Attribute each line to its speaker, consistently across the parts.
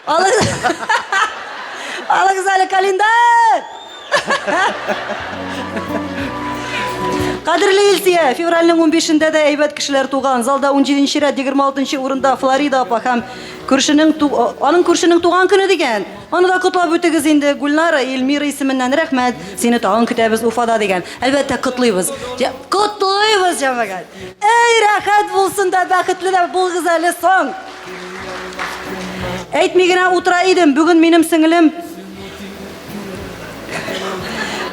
Speaker 1: Алыгыз, алыгыз әле календарь! Кадерле Илсия, февральнең 15-ндә дә әйбәт кешеләр туган. Залда 17 рәт 26 урында Флорида апа һәм күршенең аның күршенең туган көне дигән. Аны да котлап үтегез инде. Гульнара Эльмира исеменнән рәхмәт. Сине тагын көтәбез Уфада дигән. Әлбәттә, котлыйбыз. Котлыйбыз, җәмәгать. Әй, рәхәт булсын да, бәхетле дә булыгыз әле соң. Әйтми генә утыра идем. Бүген минем сеңелем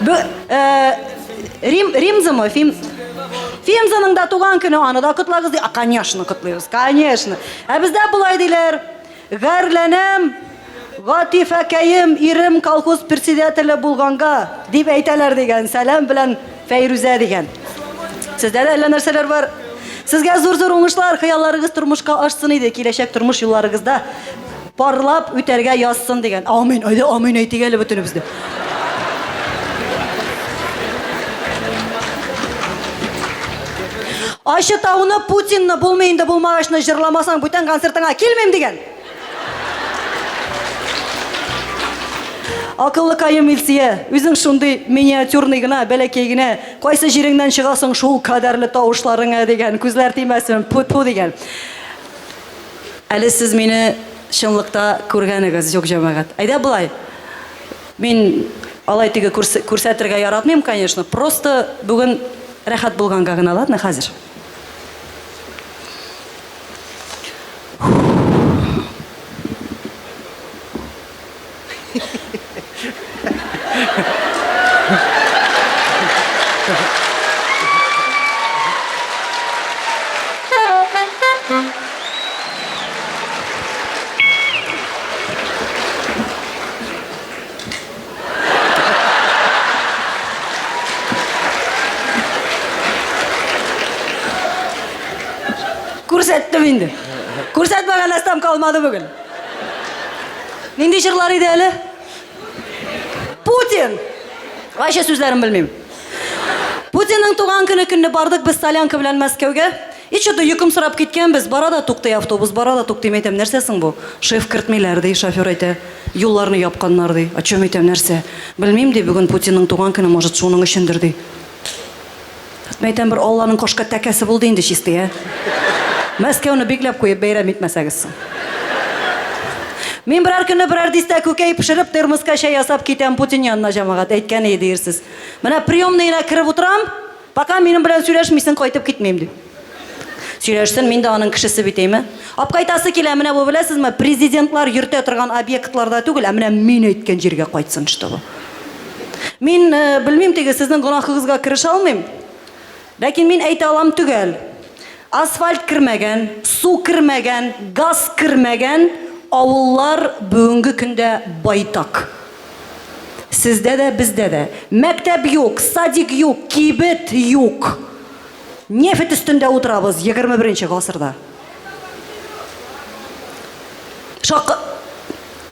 Speaker 1: Б, э, Рим, Римзамы? Фим, Фимзаның да туган көне, аны да котлагыз ди. А, конечно, котлыйбыз, конечно. Ә бездә болай диләр. Гәрләнәм, Гатифәкәем, ирем колхоз председателе булганга, дип әйтәләр дигән. Сәлам белән Фәйрүзә дигән. Сездә дә әллә нәрсәләр бар. Сезгә зур-зур уңышлар, хыялларыгыз тормышка ашсын иде, киләчәк тормыш юлларыгызда парлап үтәргә язсын дигән. Амин, әйдә амин әйтик әле бөтенебез дә. Ачы тауны Путинны булмый инде булмагачны җырламасаң бүтән концертыңа килмим дигән. Акыллы каем Илсия, үзең шундый миниатюрный гына, бәләкәй генә, кайсы җиреңнән чыгасың шул кадәрле тавышларыңа дигән, күзләр тимәсен, пу-пу дигән. Әле сез мине чынлыкта күргәнегез юк, җәмәгать. Әйдә болай. Мин алай теге күрсәтергә яратмыйм, конечно. Просто бүген рәхәт булганга гына, ладно, хәзер. Күрсәттем инде. Күрсәтмәгән нәрсәм калмады бүген. Нинди җырлар иде әле? Путин! Вообще сүзләрен белмим. Путинның туган көне көнне бардык без солянка белән Мәскәүгә. И что-то йокымсырап киткәнбез, бара да туктый автобус, бара да туктый. Мин әйтәм, нәрсә соң бу? Шеф кертмиләр, ди, шофер әйтә. Юлларны япканнар, ди. О чем әйтәм, нәрсә? Белмим, ди, бүген Путинның туган көне, может, шуның өчендер, ди. Мин әйтәм, бер Алланың кошка тәкәсе булды инде чистый, ә. Мәскәүне бикләп куеп бәйрәм итмәсәгез соң. Мин берәр көнне берәр дистә күкәй пешереп, термоска чәй ясап китәм Путин янына, җәмәгать, әйткән иде диерсез. Менә приемныена кереп утырам, пока минем белән сөйләшмисең, кайтып китмим, ди. Сөйләшсен, мин дә аның кешесе бит, әйме? Апкайтасы килә, менә бу беләсезме, президентлар йөртә торган объектларда түгел, ә менә мин әйткән җиргә кайтсын, чтобы. Мин э, белмим теге сезнең гөнаһыгызга керешә алмыйм. Ләкин мин әйтә алам төгәл. Асфальт кермәгән, су кермәгән, газ кермәгән авыллар бүгенге көндә байтак. Сездә дә, бездә дә. Мәктәп юк, садик юк, кибет юк. Нефть өстендә утырабыз 21 гасырда. Шак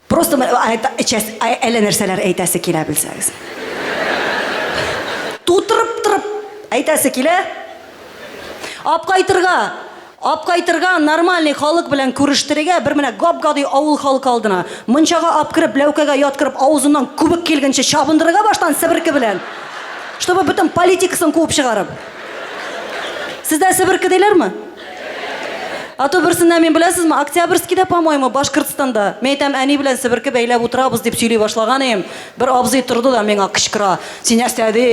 Speaker 1: Просто әллә нәрсәләр әйтәсе килә белсәгез. Тутырып торып әйтәсе килә. Апкайтырга, апкайтырга нормальный халык белән күрештерергә бер менә гап-гади авыл халкы алдына. Мунчага апкырып, ләүкәгә яткырып, авызыннан күбек килгәнче чабындырырга баштан себерке белән. Чтобы бөтен политикасын куып чыгарып. Сездә себерке диләрме? А то берсендә мин беләсезме, Октябрьскийда, по-моему, Башкортстанда. Мин әйтәм, әни белән себерке бәйләп утырабыз дип сөйли башлаган идем. Бер абзый торды да миңа кычкыра. Син нәрсә ди?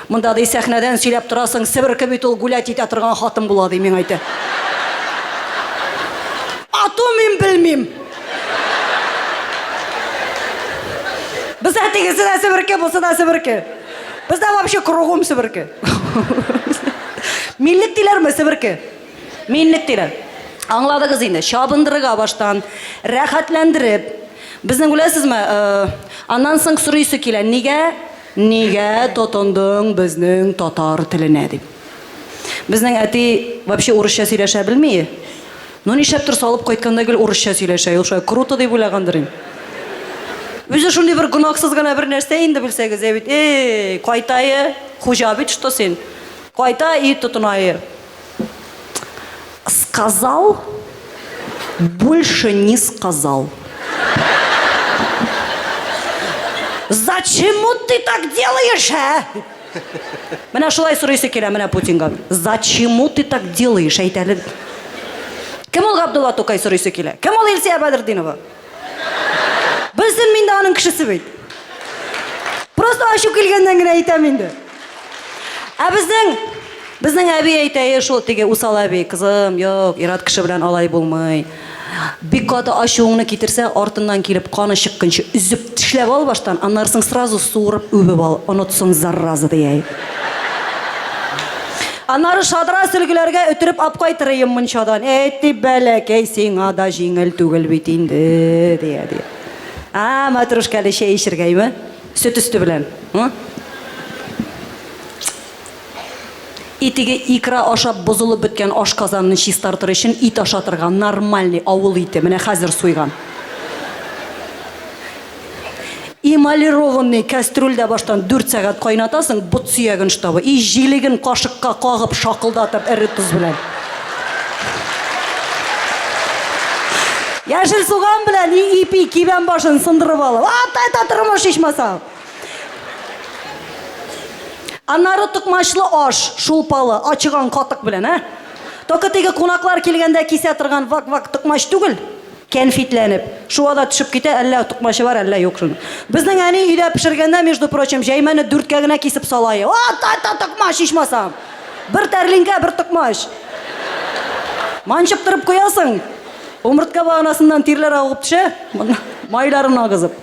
Speaker 1: Монда ди сәхнәдән сөйләп торасың, себерке бит ул гулять итә торган хатын була ди, миңа әйтә. А то мин белмим. Бездә тегесе дә себерке, бусы да себерке. Бездә вообще кругом себерке. Миллек диләрме себерке? Миллек диләр. Аңладыгыз инде, чабындырырга баштан, рәхәтләндереп. Безнең беләсезме, э, аннан соң сорыйсы килә, нигә, нигә тотындың безнең татар теленә дип. Безнең әти вообще урысча сөйләшә белми. Ну нишләптер салып кайтканда гел урысча сөйләшә. Ул шулай круто дип уйлагандыр инде. Үзе шундый бер гөнаһсыз гына бер нәрсә инде белсәгез, ә бит, эй, кайтае, хуҗа бит что син. Кайта и тотынае. Сказал, больше не сказал. Зачему ты так делаешь, ә? Менә шулай сорыйсы килә менә Путинга. Зачему ты так делаешь, әйт әле. Кем ул Габдулла Тукай сорыйсы килә? Кем ул Илсия Бәдретдинова? Белсен мин дә аның кешесе бит. Просто ачу килгәннән генә әйтәм инде. Ә безнең безнең әби әйтә, «Е, шул теге усал әби, кызым, юк, ир-ат кеше белән алай булмый. Бик каты ачуыңны китерсә, артыннан килеп каны чыкканчы өзеп тешләп ал баштан, аннары соң сразу суырып үбеп ал, онытсын зараза, дия. Аннары шадра сөлгеләргә өтереп апкайтырыем мунчадан. Әйт, бәләкәй, сиңа да җиңел түгел бит инде, дия, дия. А, мәтрүшкәле чәй эчергәйме? Сөт өсте белән. И теге икра ашап бозылып беткән ашказанын чистартыр өчен ит ашатырга, нормальный авыл ите, менә хәзер суйган. Эмалированный кәстрүлдә баштан дүрт сәгать кайнатасың, бот сөяген штабы, и җилеген кашыкка кагып, шакылдатып, эре тоз белән. Яшел суган белән и ипи кибән башын сындырып алып. Ат это тормыш ичмасам. Аннары токмачлы аш, шулпалы, ачыган катык белән, ә? Только теге кунаклар килгәндә кисә торган вак-вак токмач түгел, кәнфитләнеп. Шуа да төшеп китә, әллә токмачы бар, әллә юк шуның. Безнең әни өйдә пешергәндә, между прочим, җәймәне дүрткә генә кисеп сала. Ат, ат, токмач, ичмасам. Бер тәрлинкә, бер токмач. Манчып торып куясың. Умыртка баганасыннан тирләр агып төшә, майларын агызып.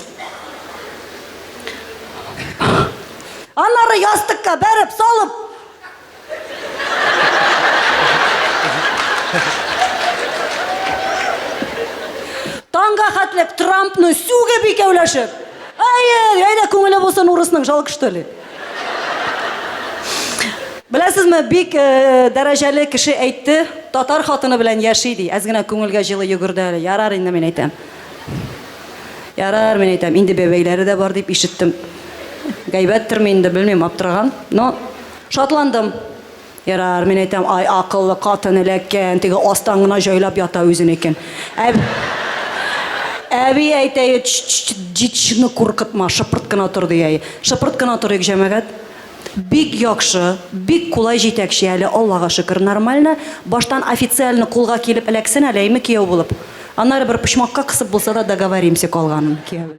Speaker 1: Аннары ястыкка бәреп салып. Таңга хәтлек Трампны сүгеп икәүләшеп. Әйе, әйдә күңеле булсын урысның, жалко что ли. Беләсезме, бик э, дәрәҗәле кеше әйтте, татар хатыны белән яши ди. Әз генә күңелгә җылы йөгерде әле. Ярар инде мин әйтәм. Ярар, мин әйтәм, инде бәбәйләре дә бар дип ишеттем. Гайбәттерме инде, белмим, аптыраган. Но шатландым. Ярар, мин әйтәм, ай, акыллы катын эләккән, теге астан гына җайлап ята үзенекен. Әб... Әби әйтә, җитшне куркытма, шыпырт кына тор, дия. Шыпырт кына торыйк, җәмәгать. Бик яхшы, бик кулай җитәкче әле, Аллага шөкер, нормально. Баштан официально кулга килеп эләксен әле, әйме, кияү булып. Аннары бер почмакка кысып булса да договоримся калганын, кияү.